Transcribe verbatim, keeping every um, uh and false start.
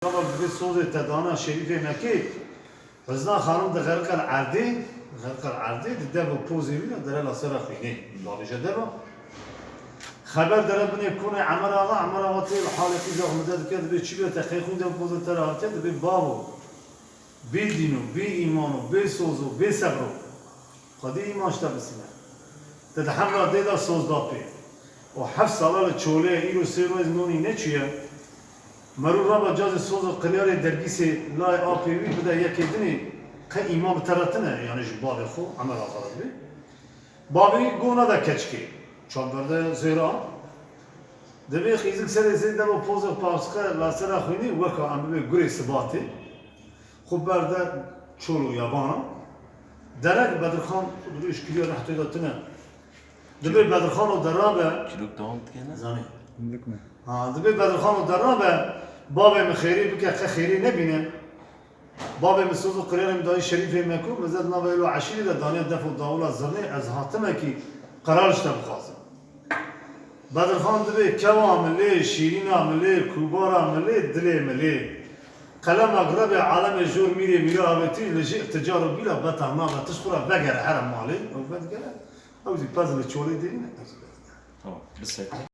Ama bi sozê te dana şerîfê Mekê, Hizna xanim di xerqel erdê, xerqel erdê di dev û pozê wî de dere la sera xwînê. Babê je deva. Xeber dere binê konê Emer Axa, Emer Axa tê li halê qîza xwe mide dike, dibê çi bê te qey xwîn dev û pozê te re hatiye, dibê bavo. Bê dîn û bê îman û bê soz û bê sebro. Xwedî îman ji te bisîne. Te di hevra dê de soz da pê. Û heft sala li çolê ye, îro sê roj nonî neçûye. Merû rabe cazê soz û qiryarê dergîsê layê apê wî bide yekê dinê, qe îman bi te re tine, yanî ji bavê xwe, Emer Axa re dibê. Bavê wî go nade keçikê, çav berde zêra. Dibê xîzik serê zê dev û pozê parsqe la sera xwînê, weka em bibê gurê sibatê. Xwe berde çol û yabana. Derek Bedirxan, dibê ji kiriya rehtê de tine. Dibê Bedirxan û derabe. Çîrok dewam dike ne? Zanî. Hindik me. Ha, dibê Bedirxan û derabe, bavê min xêrê bike, qe xêrê nebîne. Bavê min soz û qirêrê min dayî şerîfê me ku, min zed navê elo eşîrê de daniye def û dawula zirnê, ez hatime kî qerar ji te bixwazim. Bedirxan dibê kewa min lê, şîrîna min lê, kûbara min lê, dilê min lê. Qelemek rebê alemê jor mîrê mîra avêtî li jê ticar û bîla betal nabe, tişt xwe re vegere here malê, ew vedigere, ew zî pez li çolê dêrîne, ez Tamam, bi seke.